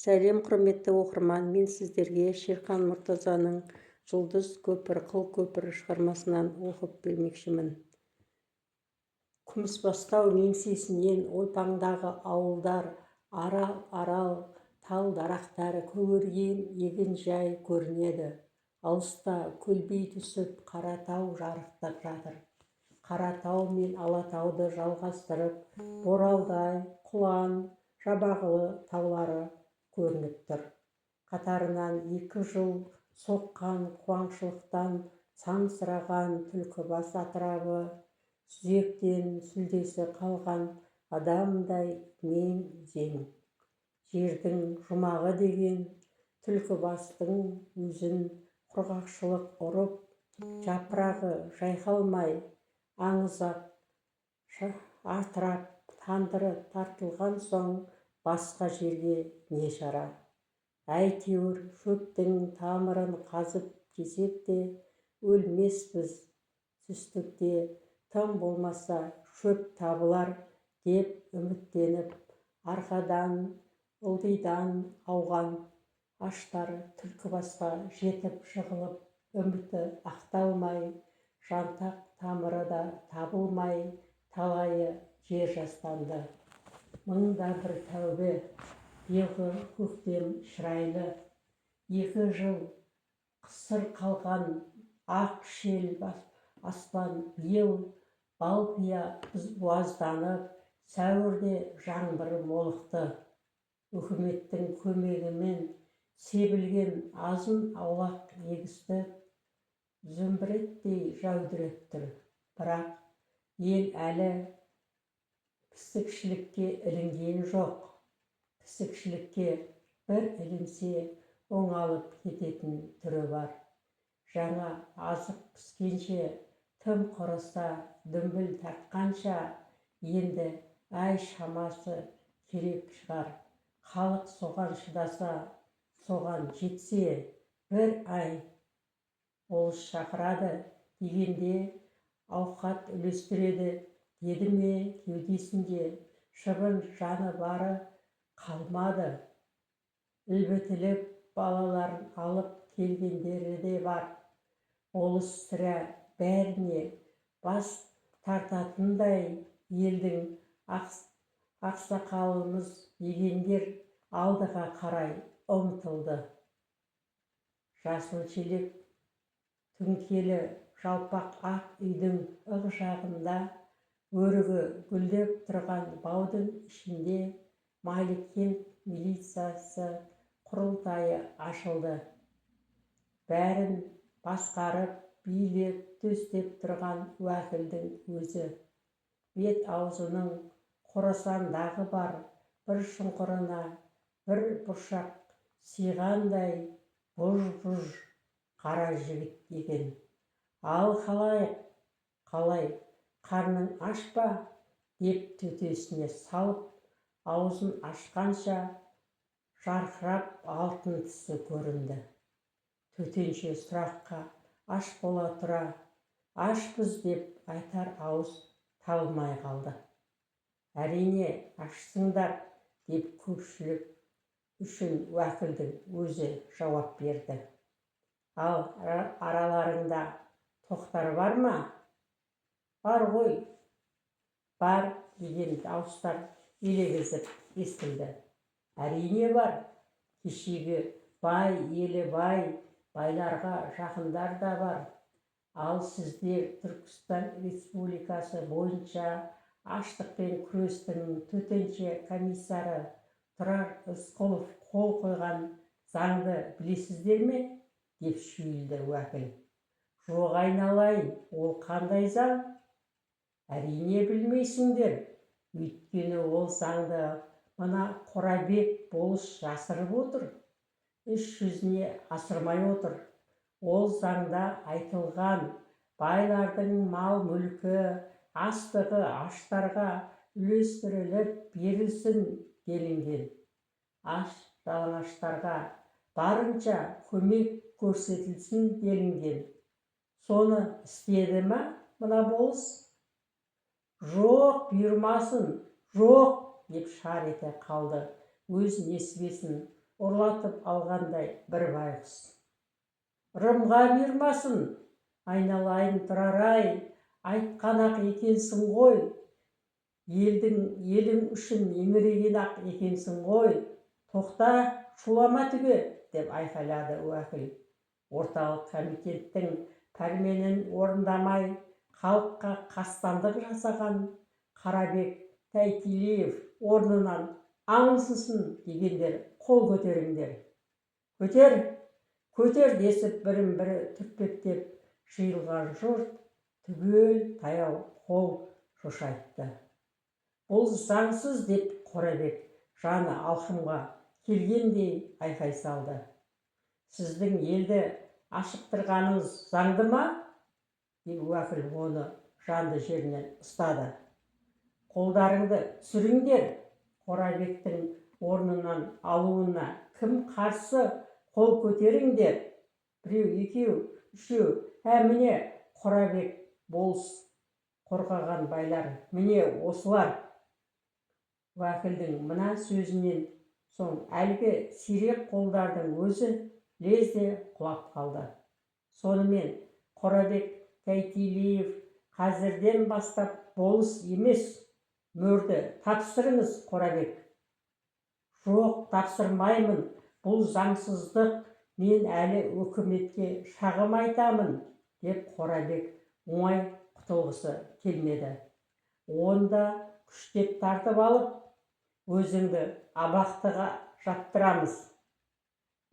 Сәлем, құрметті оқырман! Мен сіздерге Шерхан Мұртазаның «Жұлдыз көпір, қыл көпір» шығармасынан оқып бермекшімін. Күмісбастау еңсесінен ойпаңдағы ауылдар, арал-арал тал-дарақтары көгерген егінжай көрінеді. Алыста көлбей түсіп Қаратау жарықтық жатыр. Қаратау мен Алатауды жалғастырып, Боралдай, Құлан, Жабағылы таулары көрініп тұр. Қатарынан 2 жыл соққан қуаңшылықтан сансыраған Түлкібас атырабы сүзектен сүлдесі қалған адамдай мең-зең. Жердің жұмағы деген Түлкібастың өзін құрғақшылық ұрып, жапырағы жайқалмай, аңызақ атырап, тандыры тартылған соң басқа жерге не шара? Әйтеуір шөптің тамырын қазып жесек те өлмеспіз, түстікте тым болмаса шөп табылар деп үміттеніп, арқадан, ылдидан ауған аштар Түлкібасқа жетіп жығылып, үміті ақталмай, жантақ тамыры да табылмай, талайы жер жастанды. Мың да бір тәубе, биылғы көктем шырайлы. 2 жыл қысыр қалған ақ шел аспан биыл балпия буазданып, сәуірде жаңбыр молықты. Үкіметтің көмегімен себілген азын-аулақ егістік зүмбіреттей жәудіреп тұр. Бірақ ел әлі пісікшілікке ілінген жоқ. Пісікшілікке бір ілінсе, оңалып кететін түрі бар. Жаңа азық піскенше, тым құрыса дүмбіл тартқанша енді ай шамасы керек шығар. Халық соған шыдаса, соған жетсе, бір ай болыс шақырады дегенде ауқат үлестіреді деді ме, кеудесінде шыбын жаны бары қалмады. Ілбітіліп балаларын алып келгендері де бар. Болыс сірә бәріне бас тартатындай, елдің ақсақалымыз дегендер алдыға қарай ұмтылды. Жасыл шелек түңкелі жалпақ ақ үйдің ық жағында өрігі гүлдеп тұрған баудың ішінде Майлыкент милициясы құрылтайы ашылды. Бәрін басқарып, билеп, төстеп тұрған уәкілдің өзі. Бет аузының қорасандағы бар бір шұңқырына бір бұршақ сиғандай бұж-бұж қара жігіт екен. Ал халайық, қалай, қарның аш па? Деп төтесіне салып, аузын ашқанша жарқырап алтын тісі көрінді. Төтенше сұраққа аш бола тұра, ашпыз деп айтар ауыз табылмай қалды. Әрине, ашсыңдар, деп көпшілік үшін уәкілдің өзі жауап берді. Ал араларыңда тоқтар бар ма? Бар ғой, бар деген дауыстар елегізіп естілді. Әрине бар, кешегі бай елі бай, байларға жақындар да бар. Ал сіздер Түркістан Республикасы бойынша аштықпен күрестің төтенше комиссары Тұрар Рысқұлов қол қойған заңды білесіздер ме? Деп шүйілді уәкіл. Жоқ айналайын, ол қандай заң? Әрине білмейсіңдер, өйткені ол заңды мына Қорабек болыс жасырып отыр, іс жүзіне асырмай отыр. Ол заңда айтылған: байлардың мал-мүлкі, астығы аштарға үлестіріліп берілсін делінген. Аш жалаңаштарға барынша көмек көрсетілсін делінген. Соны істеді ма мына болыс? Жоқ, бұйырмасын, жоқ, деп шар ете қалды өз несібесін. ұрлатып алғандай бір байғұс. Ырымға бұйырмасын, айналайын Тұрар-ай, айтқан-ақ екенсің ғой, елдің елің үшін еңіреген-ақ екенсің ғой. Тоқта, шулама түге, деп айқайлады уәкіл. Орталық комитеттің пәрменін орындамай, халыққа қастандық жасаған Қарабек Тәйтилиев орнынан алынсын дегендер қол көтеріңдер. Көтер, көтер десіп бірін-бірі түртпектеп жиылған жұрт түгел таяу қол шошайтты. Бұл заңсыз, деп Қорабек жаны алқымға келгендей айқай салды. Сіздің елді ашықтырғаныңыз заңды ма? Деп уәкіл оны жанды жерінен ұстады. Қолдарыңды түсіріңдер. Қорабектің орнынан алуына кім қарсы, қол көтеріңдер. Біреу, екеу, үшеу. Ә, міне, Қорабек болыс қорғаған байлар міне осылар. Уәкілдің мына сөзінен соң әлгі сирек қолдардың өзі лезде құлап қалды. Сонымен Қорабек Тәйтилиев қазірден бастап болыс емес. Мөрді тапсырыңыз, Қорабек. Жоқ, тапсырмаймын, бұл заңсыздық, мен әлі өкіметке шағым айтамын, деп Қорабек оңай құтылғысы келмеді. Онда күштеп тартып алып, өзіңді абақтыға жаптырамыз.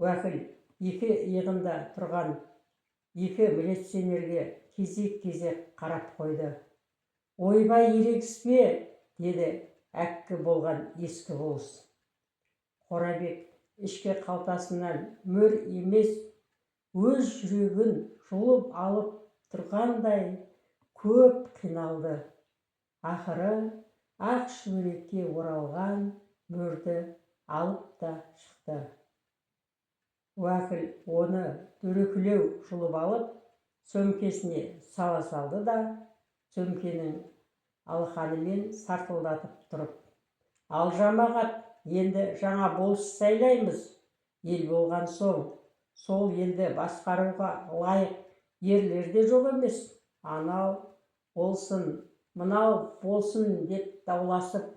Уәкіл екі иығында тұрған екі милиционерге кезек-кезек қарап қойды. Ойбай, ерегіспе, деді әккі болған ескі болыс. Қорабек ішкі қалтасынан мөр емес, өз жүрегін жұлып алып тұрғандай көп қиналды. Ақыры ақ шүберекке оралған мөрді алып та шықты. Уәкіл оны дөрекілеу жұлып алып, сөмкесіне сала салды да, сөмкенің алақанымен сартылдатып тұрып: «Ал, жамағат, енді жаңа болыс сайлаймыз. Ел болған соң, сол елді басқаруға лайық ерлер де жоқ емес. Анау болсын, мынау болсын деп дауласып,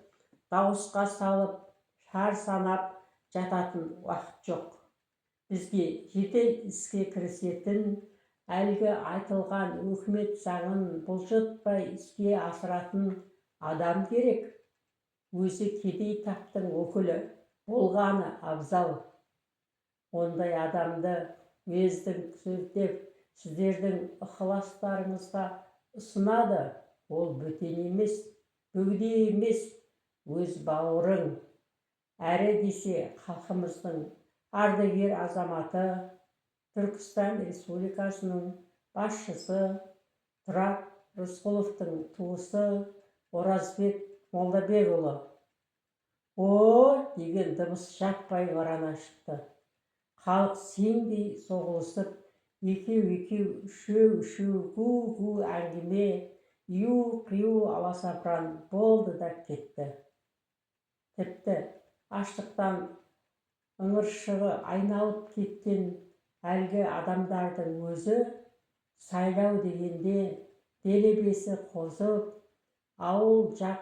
дауысқа салып, шар санап жататын уақыт жоқ. Бізге жедел іске кірісетін, әлгі айтылған өкімет заңын бұлжытпай іске асыратын адам керек. Өзі кедей таптың өкілі болғаны абзал. Ондай адамды уездің совдеп сіздердің ықыластарыңызға ұсынады. Ол бөтен емес, бөгде емес, өз бауырың. Әрі десе халқымыздың ардагер азаматы, Түркістан Республикасының басшысы Тұрар Рысқұловтың туысы Оразбек Молдабекұлы». «О!» деген дыбыс жаппай ыңырана шықты. Халық сеңдей соғылысып, екеу-екеу, үшеу-үшеу, гу-гу әңгіме, ию-қию аласапыран болды да кетті. Тіпті аштықтан ыңыршығы айналып кеткен әлгі адамдардың өзі сайлау дегенде делебесі қозып, ауыл жақ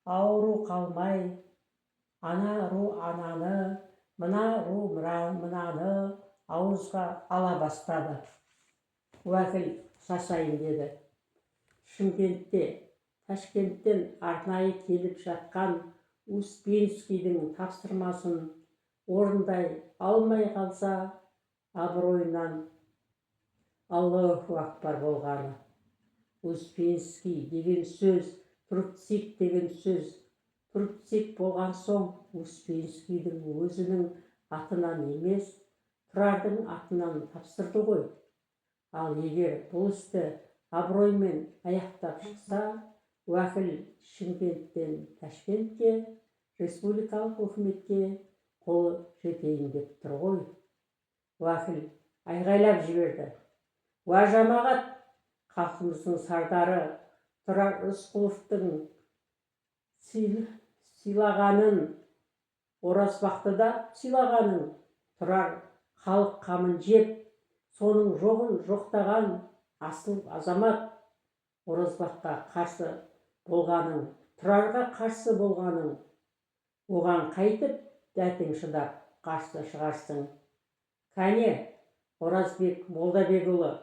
ауру қалмай, ана ру ананы, мына ру мынаны ауызға ала бастады. Уәкіл сасайын деді. Шымкентте Ташкенттен арнайы келіп жатқан Успенскийдің тапсырмасын орындай алмай қалса, абыройынан аллаху акбар болғаны. Успенский деген сөз Түркцик деген сөз. Түркцик болған соң Успенскийдің өзінің атынан емес, Тұрардың атынан тапсырды ғой. Ал егер бұл істі абыроймен аяқтап шықса, уәкіл Шымкенттен Ташкентке, республикалық өкіметке қолы жетейін деп тұр ғой. Уәкіл айғайлап жіберді: «Уа, жамағат, халқымыздың сардары Тұрар Рысқұловтың сыйлағанын Оразбақты да сыйлағаның, Тұрар халық қамын жеп, соның жоғын жоқтаған асыл азамат. Оразбаққа қарсы болғаның, Тұрарға қарсы болғаның, оған қайтіп дәтің шыдап қарсы шығарсың? Кәне, Оразбек Молдабекұлы,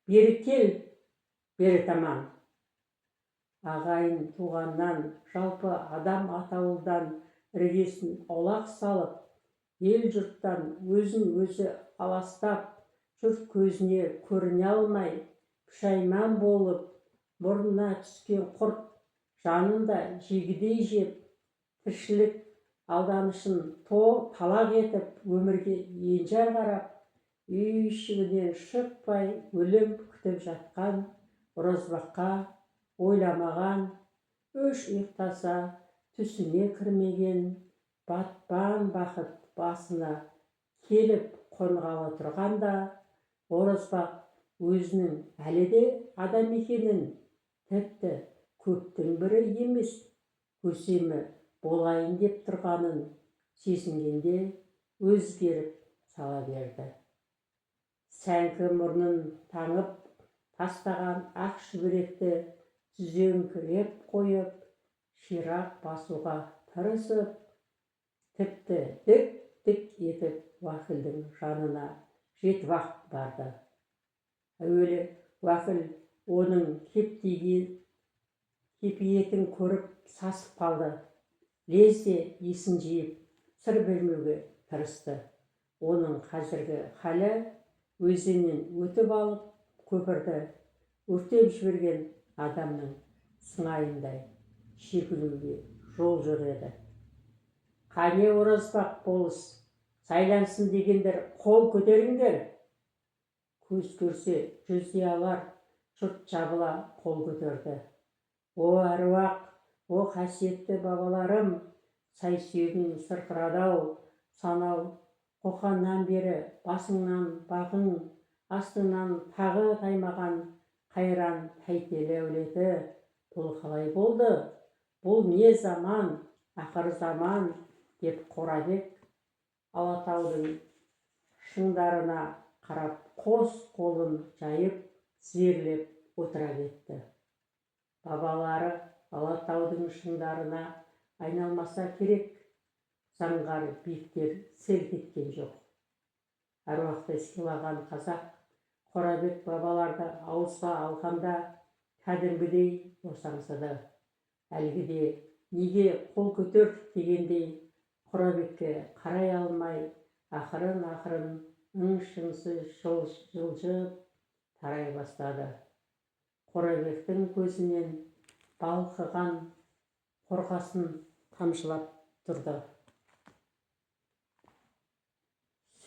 бері кел, бері таман. Ағайын туғаннан, жалпы адам атаулыдан іргесін аулақ салып, ел-жұрттан өзін өзі аластап, жұрт көзіне көріне алмай, пүшәйман болып, мұрнына түскен құрт жанын да жегідей жеп, тіршілік алданышын талақ етіп, өмірге енжар қарап, үй ішігінен шықпай өлім күтіп жатқан Оразбаққа ойламаған, үш ұйықтаса түсіне кірмеген батпан бақыт басына келіп қонғалы тұрғанда, Оразбақ өзінің әлі де адам екенін, тіпті көптің бірі емес, көсемі болайын деп тұрғанын сезінгенде өзгеріп сала берді. Сәңкі мұрнын таңып тастаған ақ шүберекті түзеңкіреп қойып, ширақ басуға тырысып, тіпті дік-дік етіп уәкілдің жанына жетіп-ақ барды. Әуелі уәкіл оның кепиетін көріп сасып қалды. Лезде есін жиып, сыр бермеуге тырысты. Оның қазіргі халі өзеннен өтіп алып, көпірді өртеп жіберген адамның сыңайындай шегінуге жол жүреді. Қане, Оразбақ болыс сайлансын дегендер қол көтеріңдер. Көз көрсе жүз алар жұрт жабыла қол көтерді. О әруақ, о қасиетті бабаларым, сай сүйегің сырқырады-ау, санау Қоқаннан бері басыңнан бағың, астыңнан тағы таймаған қайран Тәйтелі әулеті, бұл қалай болды? Бұл не заман, ақыр заман, деп Қорабек Алатаудың шыңдарына қарап қос қолын жайып, тізерлеп отыра кетті. Бабалары Алатаудың шыңдарына айналмаса керек, заңғар биіктер селт еткен жоқ. Әруақты сыйлаған қазақ Қорабек бабаларды ауызға алғанда кәдімгідей босаңсыды. Әлгіде неге қол көтердік дегендей Қорабекке қарай алмай, ақырын-ақырын ың-шыңсыз жылжып тарай бастады. Қорабектің көзінен балқыған қорғасын тамшылап тұрды.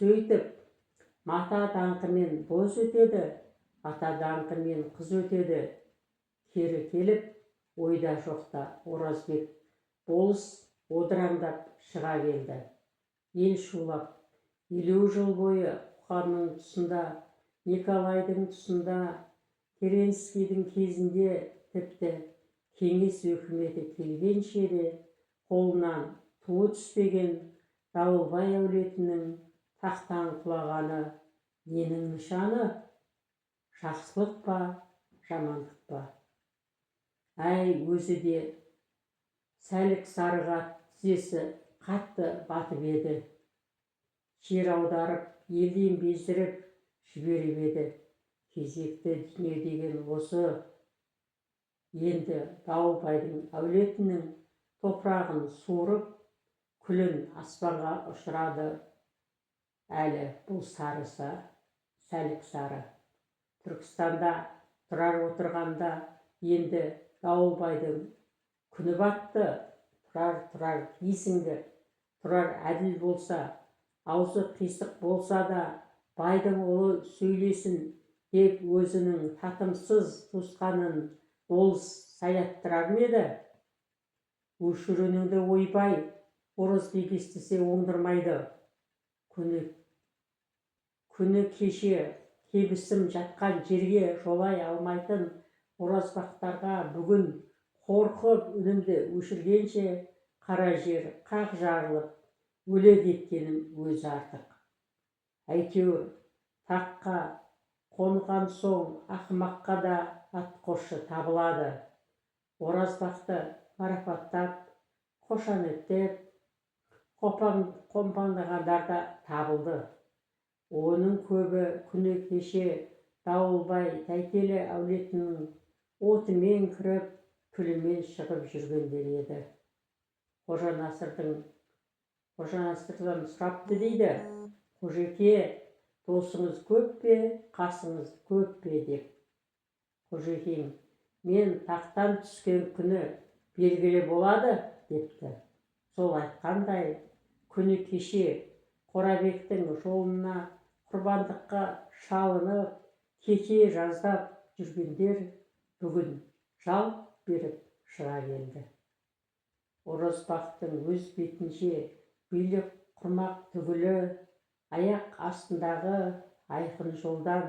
Сөйтіп, мата даңқымен боз өтеді, ата даңқымен қыз өтеді. Кері келіп, ойда жоқта Оразбек болыс одыраңдап шыға келді. Ел шулап, 50 жыл бойы Қоқанның тұсында, Николайдың тұсында, Керенскийдің кезінде, тіпті кеңес өкіметі келгенше де қолынан туы түспеген Дауылбай әулетінің тақтан құлағаны ненің нышаны? Жақсылық па, жамандық па? Әй, өзі де Сәлік сарыға тізесі қатты батып еді. Жер аударып, елден бездіріп жіберіп еді. Кезекті дүние деген осы. Енді Дауылбайдың әулетінің топырағын суырып, күлін аспанға ұшырады. Әлі бұл сарысы Сәлік сары. Түркістанда Тұрар отырғанда енді Дауылбайдың күні батты. Тұрар, Тұрар дейсіңдер. Тұрар әділ болса, аузы қисық болса да байдың ұлы сөйлесін деп өзінің татымсыз туысқанын болыс сайлаттырар ма еді? Өшір үніңді, ойбай, Оразбек естісе оңдырмайды. Күні кеше кебісім жатқан жерге жолай алмайтын Оразбақтарға бүгін қорқып үнімді өшіргенше қара жер қақ жарылып, Өле кеткенім өзі артық. Әйтеуір таққа қонған соң ақымаққа да атқосшы табылады. Оразбақты марапаттап, қошаметтеп, қомпаңдағандар да табылды. Оның көбі күні кеше Дауылбай, Тәйтелі әулетінің отымен кіріп, күлімен шығып жүргендер еді. Қожанасырдан сұрапты дейді: «Қожеке, досыңыз көп пе, қасыңыз көп пе?» – деп. Қожекең: «Мен тақтан түскен күні белгілі болады», – депті. Сол айтқандай, күні кеше Қорабектің жолына құрбандыққа шалынып кете жаздап жүргендер бүгін жалт беріп шыға келді. Оразбақтың өз бетінше билік құрмақ түгілі, аяқ астындағы айқын жолдан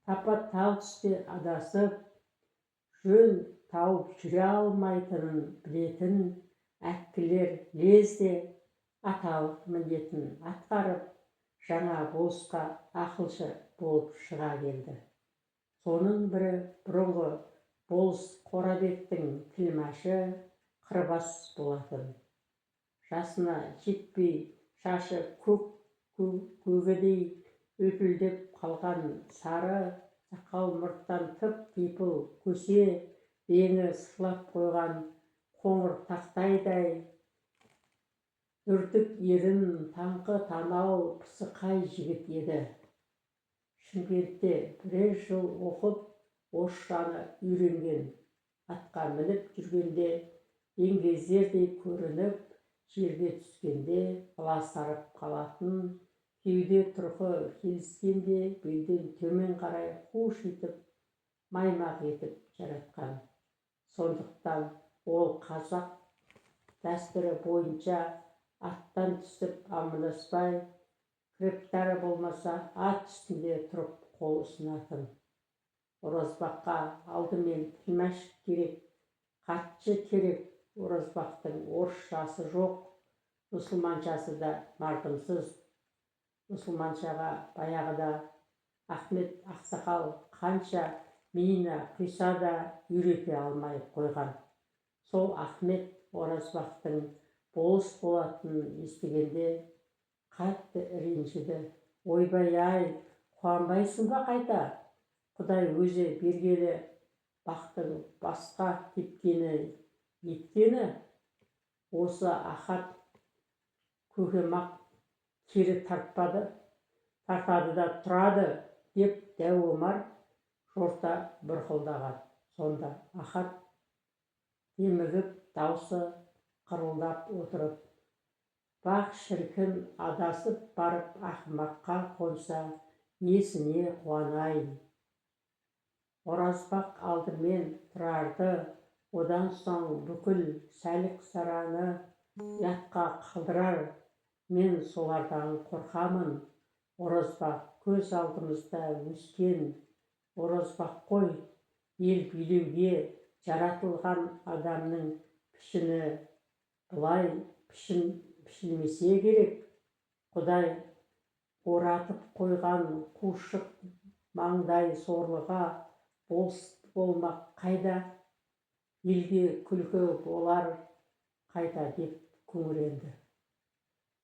тапа-тал түсте адасып, жөн тауып жүре алмайтынын білетін әккілер лезде аталық міндетін атқарып, жаңа болысқа ақылшы болып шыға келді. Соның бірі бұрынғы болыс Қорабектің тілмашы Қырбас болатын. Жасына жетпей шашы көк көгідей үлпілдеп қалған, сары сақал-мұрттан тып-типыл көсе, реңі сырлап қойған қоңыр тақтайдай үртік ерін, таңқы танау, пысықай жігіт еді. Шымкентте бірер жыл оқып, орысшаны үйренген. Атқа мініп жүргенде еңгезердей көрініп, жерге түскенде аласарып қалатын, кеуде тұрқы келіскен де, белден төмен қарай қушитып, маймақ етіп жаратқан. Сондықтан ол қазақ дәстүрі бойынша аттан түсіп амандаспай, кіріптары болмаса, ат үстінде тұрып қол ұсынатын. Оразбаққа алдымен тілмәш керек, хатшы керек. Оразбақтың орысшасы жоқ, мұсылманшасы да мардымсыз. Мұсылманшаға баяғыда Ахмет ақсақал қанша миына құйса да, үйрете алмай қойған. Сол Ахмет Оразбақтың болыс болатынын естігенде қатты ренжіді: «Ойбай-ай, қуанбайсың ба қайта? Құдай өзі бергелі бақтың басқа тепкені неткені? Осы Ахат көкем-ақ кері тартпады, тартады да тұрады», – деп дәу Омар жорта бұрқылдаған. Сонда Ахат демігіп, даусы қырылдап отырып: «Бақ шіркін, адасып барып ақымаққа қонса, несіне қуанайын? Оразбақ алдымен Тұрарды, одан соң бүкіл Сәлік-Сарыны ұятқа қалдырар. Мен солардан қорқамын. Оразбақ көз алдымызда өскен Оразбақ қой. Ел билеуге жаратылған адамның пішіні бұлай пішілмесе керек. Құдай оратып қойған қушық маңдай сорлыға болыс болмақ қайда? Елге күлкі болар қайта», – деп күңіренді.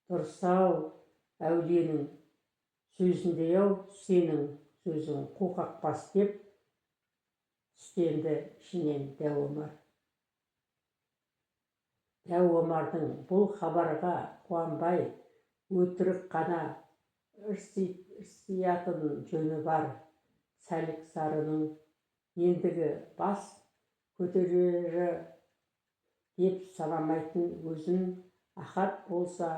«Дұрыс-ау, әулиенің сөзіндей-ау сенің сөзің, қу қақпас», – деп тістенді ішінен дәу Омар. Дәу Омардың бұл хабарға қуанбай, өтірік қана ырсиятын жөні бар. Сәлік-Сарының ендігі бас көтерері деп санамайтын өзін Ахат болса,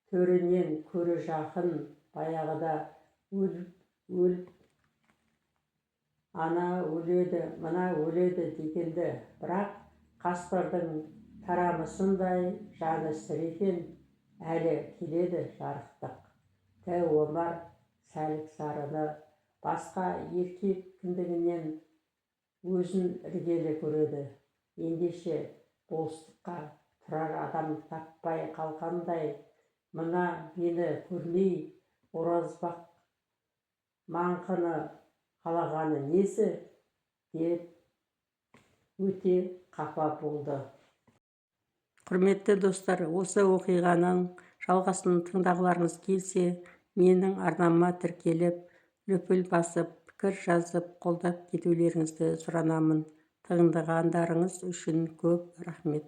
төрінен көрі жақын. Баяғыда өліп, ана өледі, мына өледі дегенді, бірақ қасқырдың тарамысындай жаны сірі екен, әлі келеді жарықтық. Дәу Омар Сәлік-Сарыны басқа еркек кіндігінен өзін іргелі көреді. Ендеше болыстыққа Тұрар адам таппай қалғандай, мына мені көрмей Оразбақ маңқыны қалағаны несі?» деп өте қапа болды. Құрметті достар, осы оқиғаның жалғасын тыңдағыларыңыз келсе, менің арнама тіркеліп, лүпіл басып, пікір жазып, қолдап кетулеріңізді сұранамын. Тыңдағандарыңыз үшін көп рахмет.